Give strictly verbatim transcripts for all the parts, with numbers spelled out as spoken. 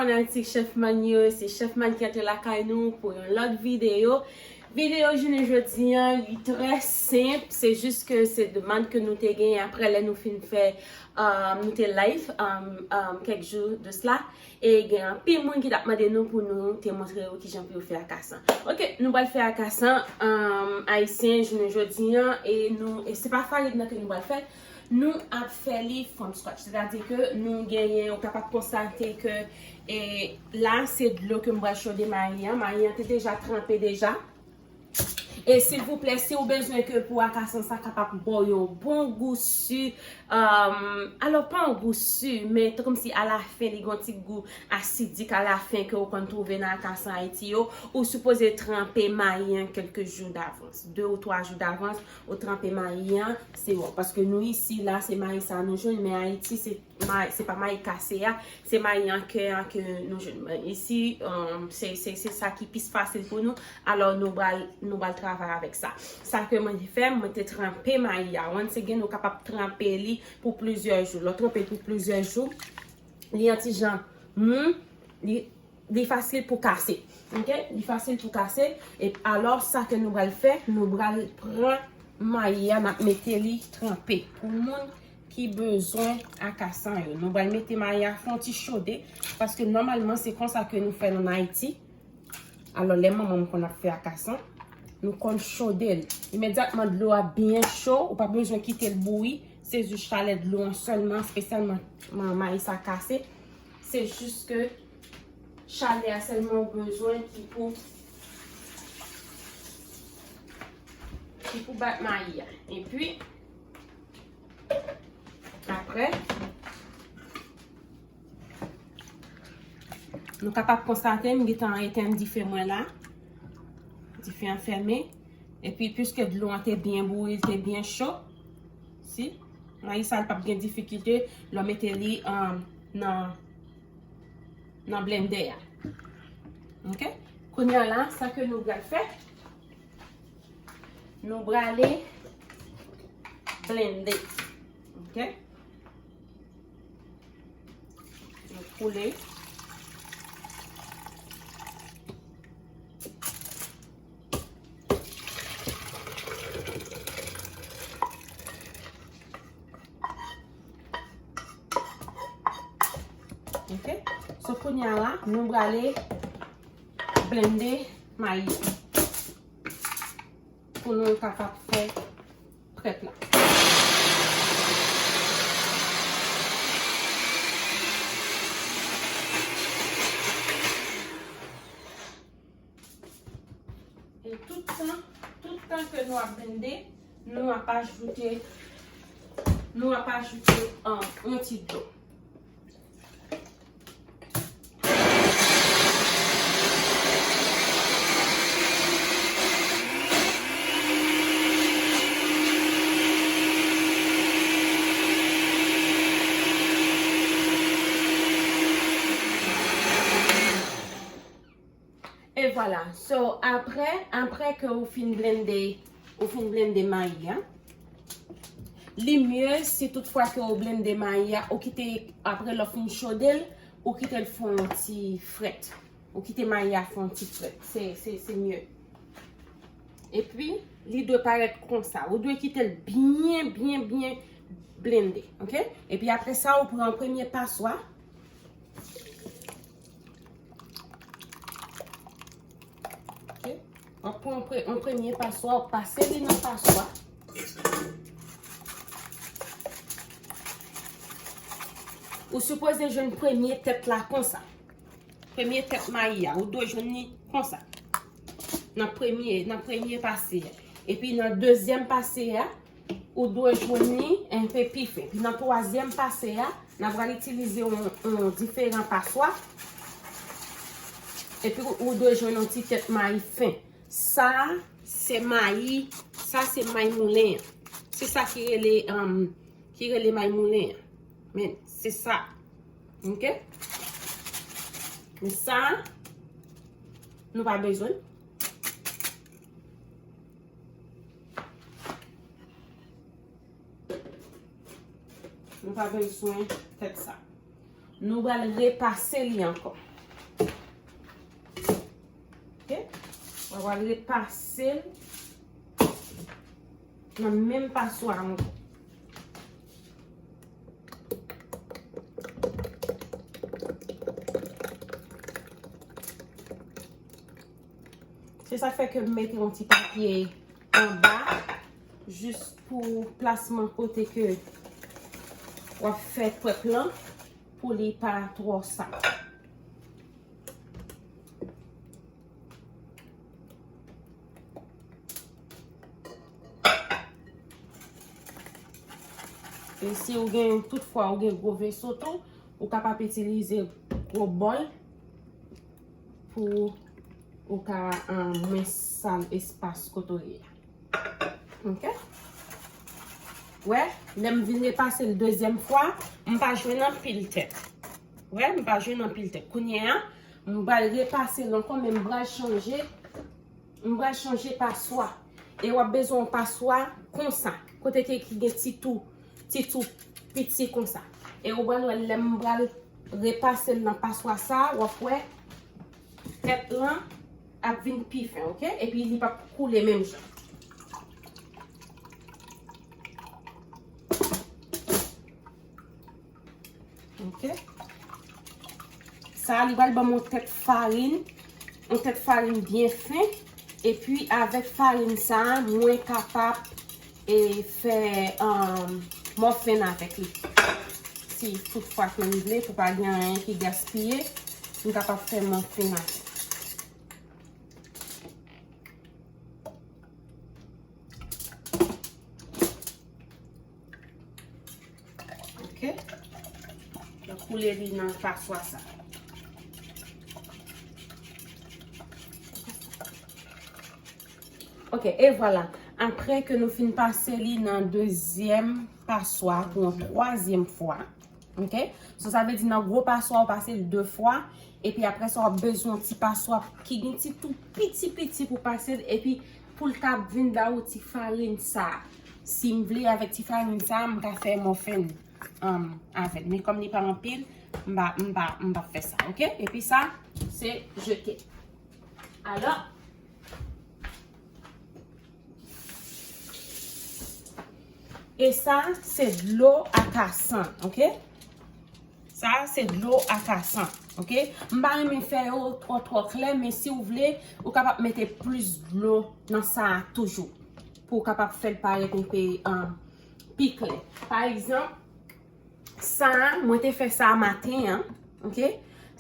Fanatik Chef Man yo, se Chef Man ki antre lakay nou pou yon lòt videyo. Videyo jounen jodi an, li trè senp, se jis ke se demann ke nou te genyen apre lè nou fin fè, um, nou te live, um, um, kèk jou de sla. E gen anpil moun ki t ap mande nou pou nou te montre yo kijan pou yo fè akasan. Ok, nou pral fè akasan, um, ayisyen jounen jodi an, e nou, e se pa farin nan ke nou pral fè, nou ap fè li from scratch. Sètadi ke nou genyen, ou kapab konstate ke, e la, se dlo ke m pral chode mayi an. Mayi an te deja tranpe deja. E silvouplè, si w bezwen ke pou akasan sa kapab ba w yon bon gou si, um, alò pa yon gou si, men kòmsi alafen li gon ti gou asidik alafen ke w konn twouve nan akasan Ayiti yo, ou sipoze tranpe mayi an kèlke jou davans, de ou twa jou davans, ou tranpe mayi an, se bon. Paske nou isi la, se mayi sa nou jwenn, men Ayiti, se mayi, se pa mayi kase a, se mayi an kè an ke nou jwenn. Men isi, um, se, se, se sa ki plis fasil pou nou, alò nou pral, nou pral travay avèk sa. Sa ke mwen te fè, mwen te tranpe mayi a. Once again, nou kapab tranpe li pou plizyè jou. Lè w tranpe l pou plizyè jou, li yon ti jan mou, li li fasil pou kase. Ok? Li fasil pou kase. E alò, sa ke nou pral fè, nou pral pran mayi a, n ap mete li tranpe. Pou moun ki bezwen akasan yo, nou pral mete mayi a fè yon ti chode, paske nòmalman se konsa ke nou fè l ann Ayiti. Alò, lè manman m konn ap fè akasan, nou konn chode l. Imedyatman dlo a byen cho, ou pa bezwen kite l bouyi, se jis chalè dlo an sèlman, espesyalman mayi sa kase. Se jis ke chalè a sèlman ou bezwen ki pou, ki pou bat mayi a. Epi, apre, nou kapab konstate, m gentan etenn dife mwen la. Dife an fèmen. Epi, piske dlo an te byen bouyi, te byen cho, si, mayi sa, l p ap gen difikilte lè w mete li, um, nan, nan blendè a. Ok? Kounye a la, sa ke nou pral fè, nou prale blende. Ok? Nou koule. Ok? So, kounye a la, nou prale blende mayi pou nou kapab fè prèt la. E tout tan, tout tan ke nou ap blende, nou ap ajoute, nou ap ajoute, um, yon ti dlo. E vwala. So, apre, apre ke ou fin blende, ou fin blende mayi a, li mye si toutfwa ke ou blende mayi a, ou kite, apre lè w fin chode l, ou kite l fè yon ti frèt. Ou kite mayi a fè yon ti frèt. Se, se, se mye. Epi, li dwe parèt konsa. Ou dwe kite l byen, byen, byen blende. Ok? Epi apre sa, ou pran yon premye paswa. Ok? W ap pran yon pre-, yon premye paswa, w ap pase li nan paswa. Ou sipoze jwenn premye tèt la konsa. Premye tèt mayi a, ou dwe jwenn li konsa. Nan premye, nan premye pase a. Epi nan dezyèm pase a, ou dwe jwenn li enpe pi fen. Epi nan twazyèm pase a, n a pral itilize yon, yon diferan paswa. Epi ou, ou dwe jwenn yon ti tèt mayi fen. Sa, se mayi, sa se mayi moulen an. Se sa ki rele, um, ki rele mayi moulen an. Men, se sa. Ok? Men sa, nou pa bezwen. Nou pa bezwen tèt sa. Nou pral repase li ankò. Pral repase l nan menm paswa a ankò. Se sa k fè ke m mete yon ti papye anba, jis pou plasman kote ke w ap fè prèp lan, pou li pa twò sal. E si ou gen, toutfwa ou gen gwo veso tou, ou kapab itilize gwo bòl pou ou ka, um, mwens sal espas kote w ye a. Ok? Wè, lè m vin repase l dezyèm fwa, m pa jwenn anpil tèt. Wè, m pa jwenn anpil tèt. Kounye a, m pral repase l ankò, men m pral chanje, m pral chanje paswa. E w ap bezwen yon paswa konsa, kote ke ki gen ti twou, ti twou piti konsa. E ou pral wè lè m pral repase l nan paswa sa, w ap wè tèt lan ap vin pi fen, ok? Epi li p ap koule menm jan. Ok? Sa, li pral ban m yon tèt farin, yon tèt farin byen fen. Epi, avèk farin sa, mwen kapab e fè, um, muffin avèk li. Si toutfwa ke m vle, pou pa gen anyen ki gaspiye, m kapab fè muffin avèk. Ok? Mwen koule li nan paswa sa. Ok, e vwala. Apre ke nou fin pase li nan dezyèm paswa pou yon twazyèm fwa. Ok? So, sa vle di nan gwo paswa, ou pase l de fwa. Epi apre sa, w ap bezwen yon ti paswa ki gen ti twou piti piti pou pase l. Epi pou l ka vin ba ou ti farin sa. Si m vle avèk ti farin sa, m ka fè muffin, um, avè l. Men kòm li pa anpil, m pa, m pa, m pa fè sa, ok? Epi sa, se jete. Alò, e sa, se dlo akasan, ok? Sa, se dlo akasan, ok? M pa renmen fè yo twò, twò klè, men si w vle, ou kapab mete plis dlo nan sa a toujou. Pou w kapab fè l parèt enpe, um, pi klè. Pa egzanp, sa a, mwen te fè sa a maten an, ok?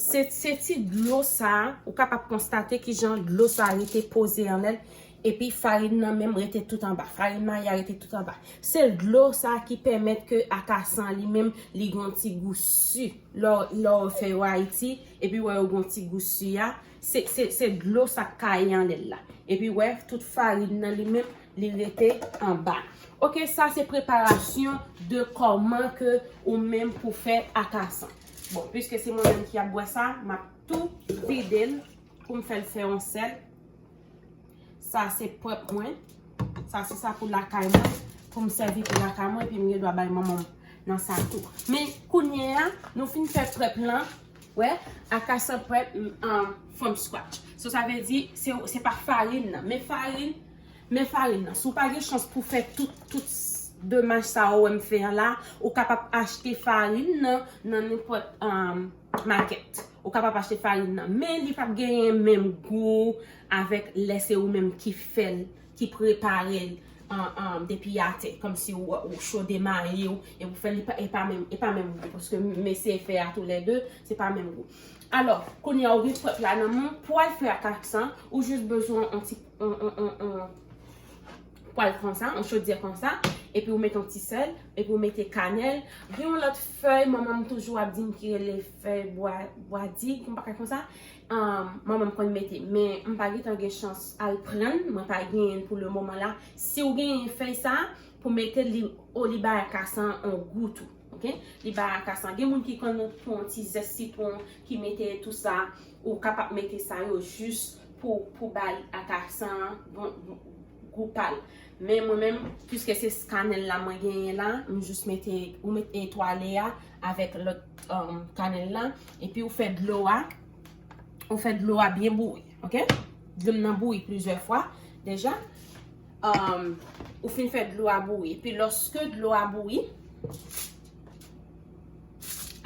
Se, se ti dlo sa a, ou kapab konstate kijan dlo sa a rete poze anlè l, epi farin nan menm rete tout anba. Farin mayi a rete tout anba. Se dlo sa a ki pèmèt ke akasan an li menm, li gen yon ti gou si. Lè w, lè w fè yo Ayiti, epi w wè yo gen yon ti gou si a, se, se, se dlo sa k kaye anlè l la. Epi w wè, tout farin nan li menm, li rete anba. Ok, sa se preparasyon de kòman ke ou menm pou fè akasan. Bon, piske se mwen menm ki ap bwè sa, m ap tou vide l pou m fè l fè yon sèl. Sa se prèp mwen. Sa se sa pou lakay mwen, pou m sèvi pou lakay mwen, epi m gen dwa bay manman m nan sa tou. Men kounye a, nou fin fè prèp lan, wè, akasan prèp, m, um, from scratch. So, sa vle di, se, se pa farin nan. Men farin, men farin nan. Si w pa gen chans pou fè tout, tout demach sa yo wè m fè an la, ou kapab achte farin nan, nan nenpòt, um, makèt. Ou kapab achte farin nan. Men li p ap genyen menm gou avèk lè se ou menm ki fè l, ki prepare l, an, an, depi atè. Kòmsi ou, ou chode mayi w, epi w fè l, li pa, e pa menm, e pa menm gou. Paske m eseye fè a toulède, se pa menm gou. Alò, kounye a ou gen prèp la nan men w, pou w al fè akasan, ou jis bezwen yon ti, yon, yon, yon, yon pwal konsa, yon chodyè konsa, epi ou mete yon ti sèl, epi ou mete kanèl. Gen yon lòt fèy, manman m toujou ap di m ki rele fèy bwa, bwa dig, yon bagay konsa. Um, manman m konn mete, men m pa gentan gen chans al pran l, mwen pa genyen l pou le moman la. Si w genyen fèy sa, pou mete li, o, li bay akasan an yon gou tou, ok? Li bay akasan. Gen moun ki konn pran yon ti zès sitwon, ki mete tou sa, ou kapab mete sa yo jis pou, pou bay akasan an bon, bon, gou pa l. Men mwen menm, piske se kanèl la mwen genyen la, m jis mete, ou met etwale a avèk lòt, um, kanèl la, epi ou fè dlo a, ou fè dlo a byen bouyi, ok? Dlo m nan bouyi plizyè fwa deja. Um, ou fin fè dlo a bouyi. Epi lòske dlo a bouyi,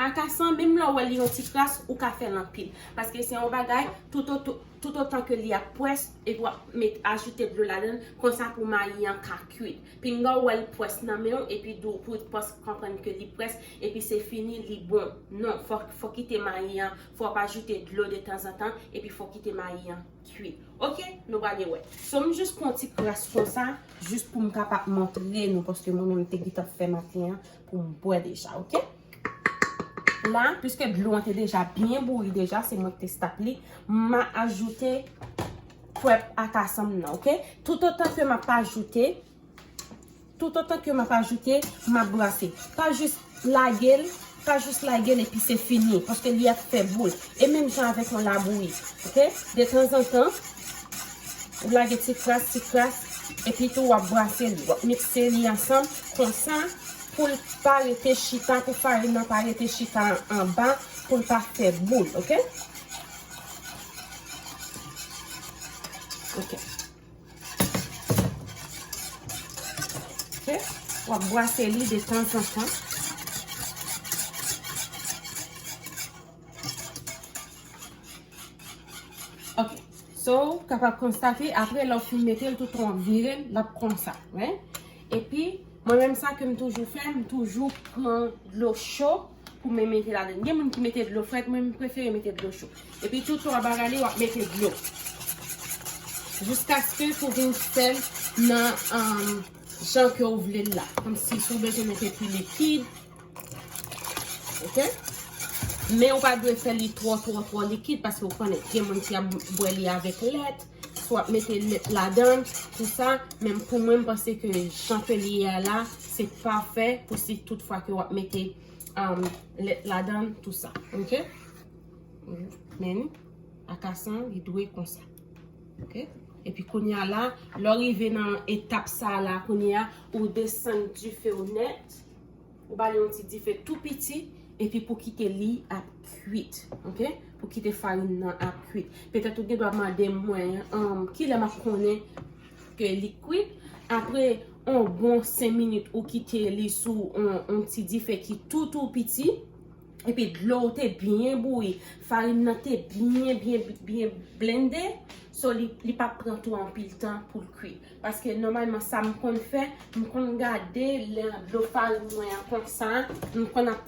akasan, menm lè w wè li yon ti kras, ou ka fè l anpil. Paske se yon bagay, tout oto-, tout otan ke li ap pwès, epi w ap met, ajoute dlo ladan l, konsa pou mayi an ka kwit. Pinga w wè l pwès nan men w, epi di w pou w pwès konprann ke li pwès, epi se fini, li bon. Non, fò, fò kite mayi an, fò w ap ajoute dlo detanzantan, epi fò kite mayi an kwit. Ok, nou prale wè. So, m jis pran ti kras konsa, jis pou m kapab montre nou, paske mwen menm te gentan fè maten an pou m bwè deja, ok? La, piske dlo an te deja byen bouyi deja, se mwen ki te stap li, m a ajoute pwèp akasan m nan, ok? Toutotan ke m ap ajoute, Toutotan ke m ap ajoute, m ap brase. Pa jis lage l, pa jis lage l epi se fini, paske li ap fè boul. E menm jan avèk yon labouyi, ok? Detanzantan, ou lage ti kras, ti kras, epi tou w ap brase li, w ap mikse li ansanm, konsa, pou l pa rete chita, pou farin nan pa rete chita anba, pou l pa fè boul, ok? Ok. Ok? W ap brase li detanzantan. Ok. So, ou kapab konstate, apre lè w fin mete l, tout w ap vire l, l ap konsa. Wi. Epi, mwen menm sa ke m toujou fè, m toujou pran dlo cho, pou mwen mete ladan. Gen moun ki mete dlo frèt, mwen m prefere mete dlo cho. Epi tout w ap bagay li, w ap mete dlo. Jiskaske pou vin fè l nan, um, jan ke w vle l la. Kòmsi si w bezwen mete pi likid. Ok? Men ou pa dwe fè li twò, twò, twò likid paske ou konnen gen moun ki ap bwè li avèk lèt, swa ap mete lèt ladan, tou sa. Men pou mwen, m panse ke jan ke li ye a la, se pafè pou si tout fwa ke w ap mete um, lèt ladan, tou sa. Ok? Men, akasan, li dwe konsa. Ok? Epi kounye a la, lè w rive nan etap sa a la, kounye a, ou desann dife w nèt, ou ba li yon ti dife tou piti, epi pou kite li ap kwit. Ok? Pou kite farin nan ap kwit. Petèt ou gen dwa mande mwen, um, kilè m ap konnen ke li kwit. Apre yon bon senk minit ou kite li sou yon, yon ti dife ki tou, tou piti. Epi dlo w te byen bouyi. Farin nan te byen, byen, byen blende. So, li, li pa pran twò anpil tan pou l kwi. Paske nòmalman, sa m konn fè, m konn gade lè dlo farin mwen an konsa, m konn ap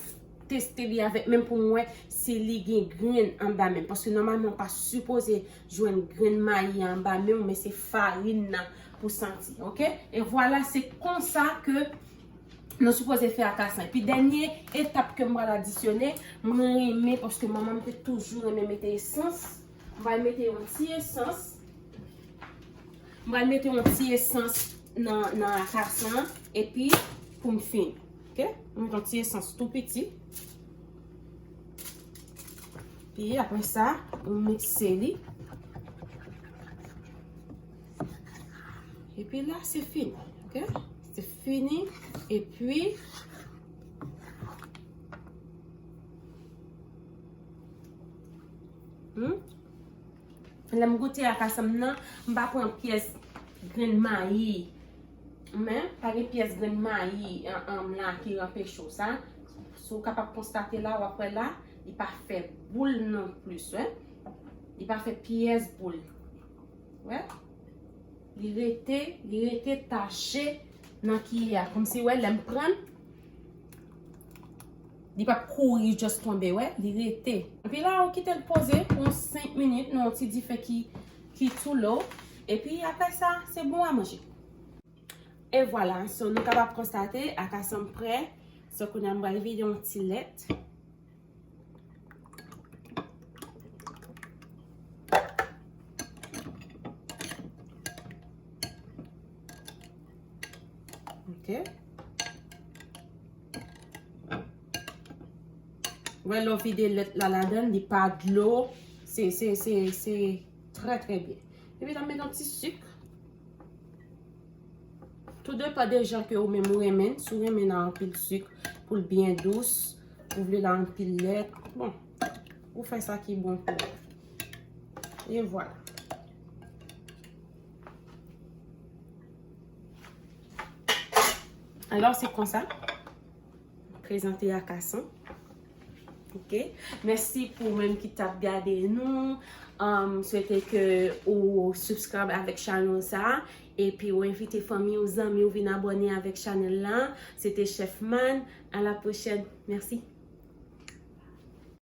teste li avèk men pou m wè si li gen grenn anba men. Paske nòmalman, ou pa sipoze jwenn grenn mayi anba men w, men se farin nan pou santi, ok? E vwala, se konsa ke nou sipoze fè akasan. Epi dènye etap ke m pral adisyone, mwen renmen, paske manman m te toujou renmen mete esans. M pral mete yon ti esans. M pral mete yon ti esans nan, nan akasan an, epi pou m fini. Ok? M met yon ti esans tou piti. Epi apre sa, m mikse li. Epi la, se fini. Ok? Se fini. Epi, hmm? Lè m goute akasan m nan, m pa pran pyès grenn mayi. Men, pa gen pyès grenn mayi an, an, la ki ranpeche w sa. Si w kapab konstate la, w ap wè la, li pa fè boul non plis, wi. Li pa fè pyès boul. Wè? Li rete, li rete tache nan kiyè a. Kòmsi, wè, lè m pran l, li p ap kouri, just tonbe, wè, li rete. Epi la, ou kite l poze pou yon senk minit nan yon ti dife ki, ki tou lo. Epi apre sa, se bon a manje. E vwala, so nou kapab konstate, akasan m prè. So kounye a m pral vide yon ti lèt. Ok. Wè, lè w vide lèt la ladann, li pa dlo. Se, se, se, se trè, trè byen. Epi, n ap met yon ti sik. Tou depan de jan ke ou menm ou renmen. Si w renmen l a anpil sik pou l byen dous, ou vle l a anpil lèt, bon, ou fè sa ki bon pou ou. E vwala. Alò, se konsa. Prezante a Kason. Ok. Mèsi pou ou menm ki t ap gade nou. Um, swete ke ou subscribe avèk channel sa. Epi ou envite fanmi ou, zanmi ou vin abòne avèk channel la. Se te Chef Man. À la prochaine. Merci.